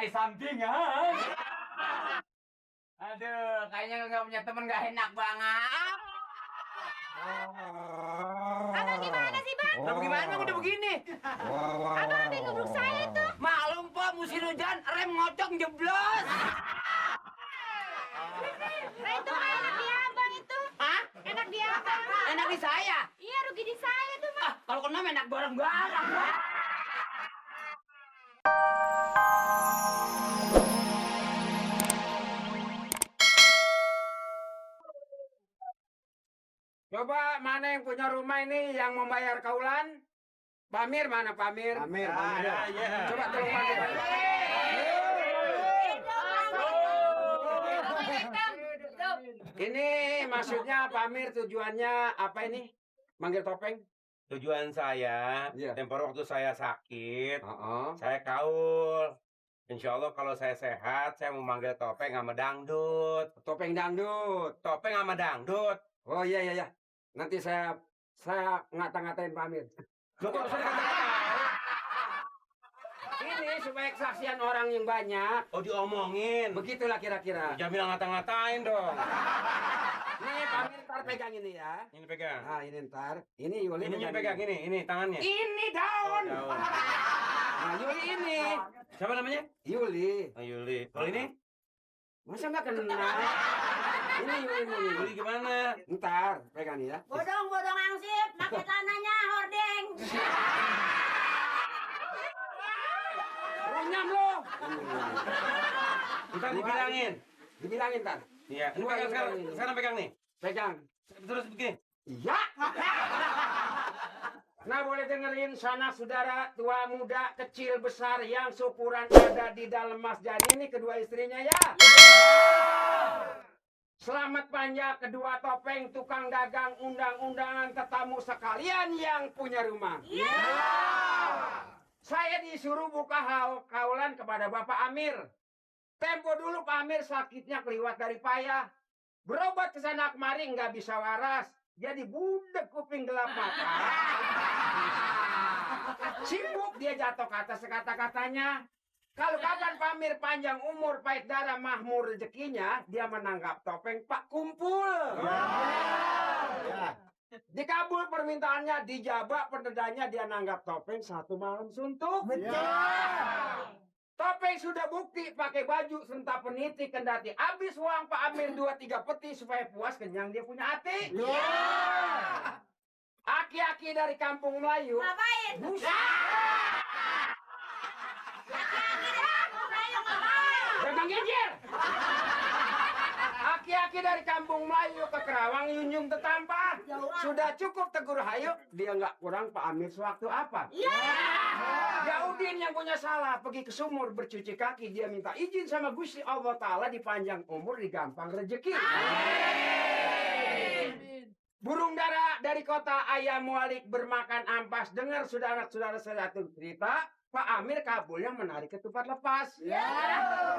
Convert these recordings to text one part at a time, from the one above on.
di sampingan. Aduh, kayaknya nggak punya temen nggak enak banget. Abang gimana sih, Bang? Lah bagaimana Bang udah begini? Abang habis ngebruk saya tuh. Maklum Pak, musim hujan rem ngocok jeblos. Nah, itu mah enak di abang itu. Hah? Enak di abang. Enak di saya. Iya, rugi di saya tuh, Bang. Kalau kena enak bareng-bareng. Coba mana yang punya rumah ini yang membayar kaulan? Pamir mana Pamir? Pamir, Coba tolong panggil. Ini maksudnya Pamir tujuannya apa ini? Manggil topeng? Tujuan saya, Iya. tempo waktu saya sakit, Heeh. saya kaul. Insya Allah kalau saya sehat, saya mau manggil topeng sama dangdut. Topeng dangdut. Topeng sama dangdut. Oh iya iya iya. Nanti saya ngata-ngatain Pamir. Loh, kok saya kata-kata? Ini supaya kesaksian orang yang banyak. Oh, diomongin. Begitulah kira-kira. Jangan bilang ngata-ngatain dong. Nih Pamir ntar pegang ini ya. Ini pegang. Nah ini ntar. Ini Yuli Ininya pegang, ini tangannya. Ini daun. Oh, daun. Nah Yuli ini. Siapa namanya? Yuli. Oh, Yuli. Kalau ini? Masa nggak kenal? Ini Yuli. Yuli gimana? Ntar pegang nih ya. Bodong angsip, pakai tanahnya hordeng. Runyam lo. Ntar dibilangin. Dibilangin ntar. Iya. Ini pegang sekarang. Sekarang pegang nih. Pegang. Terus begini. Iya. Nah boleh dengerin sana saudara, tua muda, kecil, besar yang syukuran ada di dalam masjid ini kedua istrinya ya. Selamat panjang kedua topeng, tukang dagang, undang-undangan, tetamu sekalian yang punya rumah. Saya disuruh buka kaulan kepada Bapak Amir. Tempo dulu Pak Amir sakitnya keliwat dari payah. Berobat ke sana kemari nggak bisa waras. Jadi budek kuping gelap mata. Sibuk dia jatuh ke atas kata-katanya. Kalau kapan Pamir panjang umur, pahit darah, mahmur rezekinya, dia menanggap topeng Pak Kumpul. Dikabul permintaannya, dijabak pendedanya, dia nanggap topeng satu malam suntuk. Topeng sudah bukti pakai baju sentap peniti kendati habis uang Pak Amir 2-3 peti supaya puas kenyang dia punya hati. Aki-aki dari kampung Melayu. Ngapain? Dagang gejer. Aki-aki dari kampung Melayu ke Kerawang Yunjung Tetampa. Sudah cukup tegur hayu, dia nggak kurang Pak Amir sewaktu apa? Yaudin yang punya salah pergi ke sumur bercuci kaki, dia minta izin sama Gusti Allah Ta'ala dipanjang umur, digampang rezeki. Burung dara dari kota ayam mualik bermakan ampas. Dengar saudara-saudara saya cerita, Pak Amir kabulnya menarik ketupat lepas.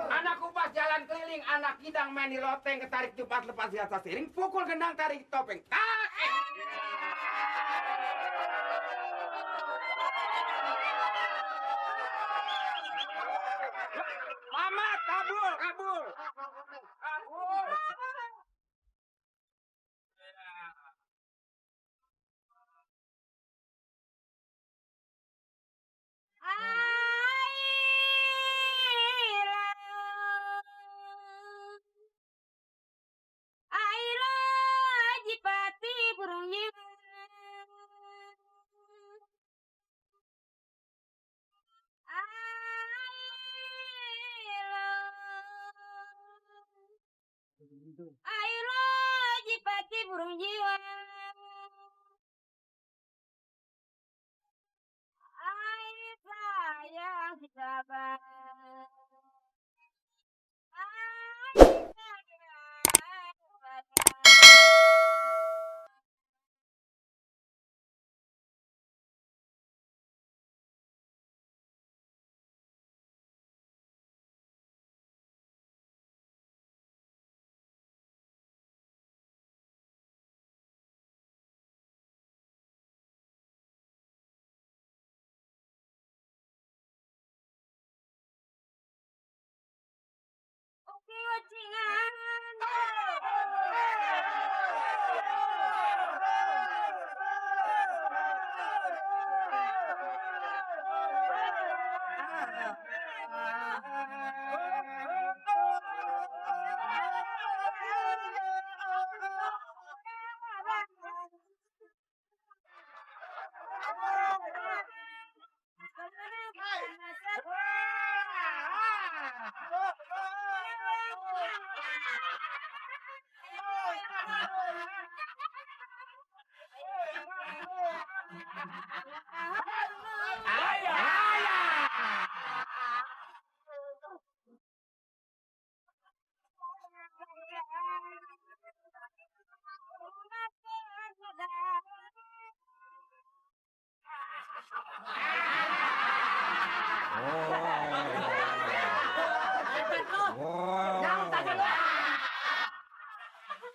Anak kupas jalan keliling, anak kidang main di loteng, ketarik ketupat lepas di atas piring, pukul gendang tarik topeng. Mama, kabul. Ailah, jipati burung nyiwa. Ailah, jipati burung jiwa. Air sayang si sabar.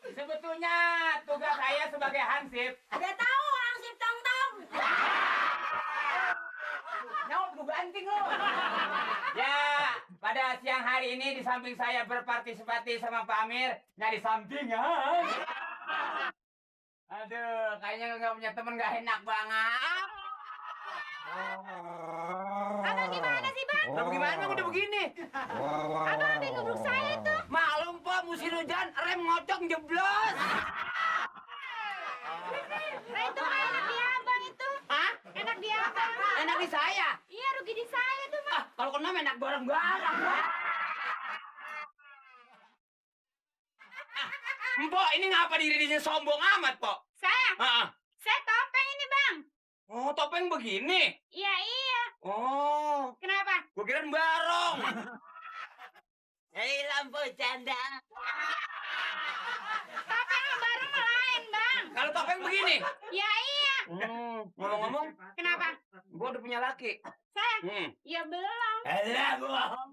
Sebetulnya tugas saya sebagai hansip. Ada tahu hansip tong-tong. Nyawa gue banting lo. Ya, pada siang hari ini di samping saya berpartisipasi sama Pak Amir, nyari sampingan. Aduh, kayaknya nggak punya temen nggak enak banget. Abang gimana sih, Bang? Lah gimana udah begini? Abang habis ngebruk saya tuh. Maklum Pak, musim hujan, rem ngocok jeblos. Nah, itu mah enak di abang itu. Hah? Enak di abang. Enak di saya. Iya, rugi di saya tuh, Bang. Ah, kalau kena enak bareng-bareng. Mpok, ini ngapa dirinya sombong amat, Pok? Saya topeng ini, Bang. Oh, topeng begini. Iya, iya. Oh, Kenapa? gua kira barong. Hei, lampu canda. Topeng sama bareng mah lain, Bang. Kalau topeng begini. Iya, iya. Ngomong-ngomong, Kenapa? gua udah punya laki. Saya? Ya belum. Alah, bohong.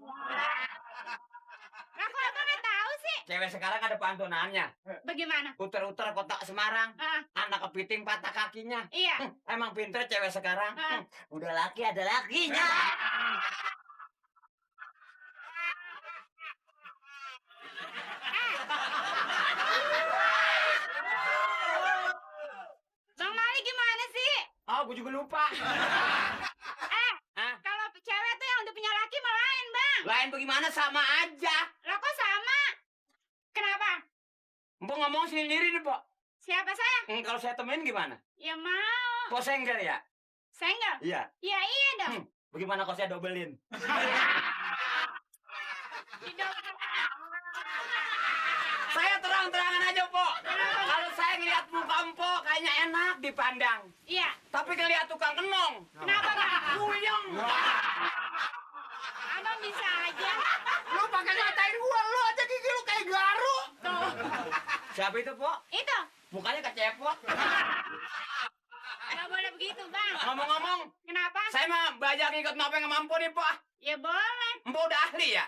Lah, kok abang nggak tahu sih? Cewek sekarang ada pantunannya. Bagaimana? Puter-puter kotak Semarang. Ah, Anak kepiting patah kakinya. iya. Emang pinter cewek sekarang. Ah. Udah laki ada lakinya. Bang Mali gimana sih? Oh, gue juga lupa. Hah? Kalau cewek tuh yang udah punya laki mah lain, Bang. Lain bagaimana sama aja. Lah kok sama? Kenapa? Mbok ngomong sendiri nih, Pok. Siapa saya? Kalau saya temenin gimana? Ya mau. Pok senggel ya? Senggel? Iya. Ya iya dong. Bagaimana kalau saya dobelin? Saya terang-terangan aja, Pok. Kalau saya ngeliat muka Mpok kayaknya enak dipandang. Iya. Tapi ngeliat tukang kenong. Kenapa, Bang? Puyeng. Abang bisa aja. Lu pakai ngatain gua, lu aja gigi lu kayak garu. Tuh. Siapa itu, Pok? Itu. Mukanya kecepot. Nggak boleh begitu, Bang. Ngomong-ngomong, Kenapa? saya mah belajar ngikut nopeng sama Mpok nih, Pok. Ya boleh. Mpok udah ahli ya?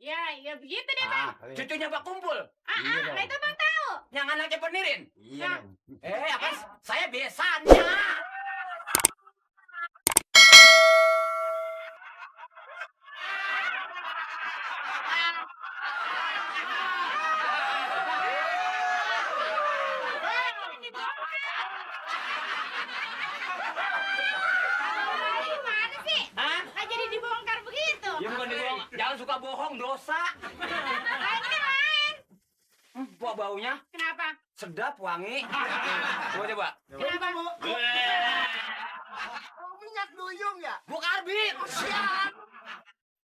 Ya begitu deh, Bang. Cucunya Pak Kumpul. Lah itu Bang tahu. Yang anaknya penirin. Iya. Apa? Saya besannya. Gimana sih? Hah? Nggak jadi dibongkar begitu. Ya bukan dibohong. Jangan suka bohong, dosa. Lah ini kan lain. Pok baunya Kenapa? sedap, wangi. Coba. Kenapa? Minyak duyung ya? Bu karbit. Siap.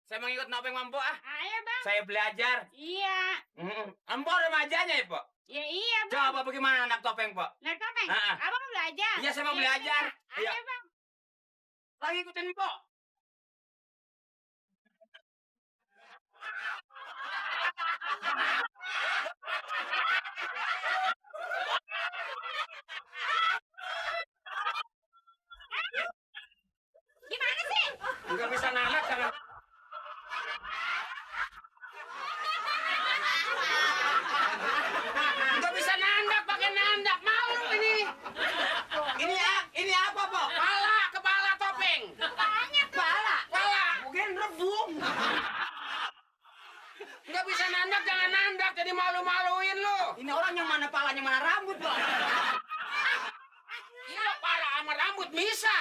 Saya mau ikut nopeng sama Mpok ah. Ayo, Bang. Saya belajar. Iya. Mpok remajanya ya, Pok? Ya iya, Bang. Coba bagaimana anak topeng, Pok? Lihat topeng. Ah, ah. Abang mau belajar. Iya, saya mau belajar. Ayo, Iya. Bang. Lagi ikutin Mpok. Gimana sih? Nggak bisa nanak jangan. Nggak bisa nandak pakai nandak, malu ini. Ini apa, Pok? Kepala topeng. Kepala. Mungkin rebung. Nggak bisa nandak jangan nandak, jadi malu-maluin lu. Ini orang yang mana palanya mana rambut, Pok. Iya, pala sama rambut bisa.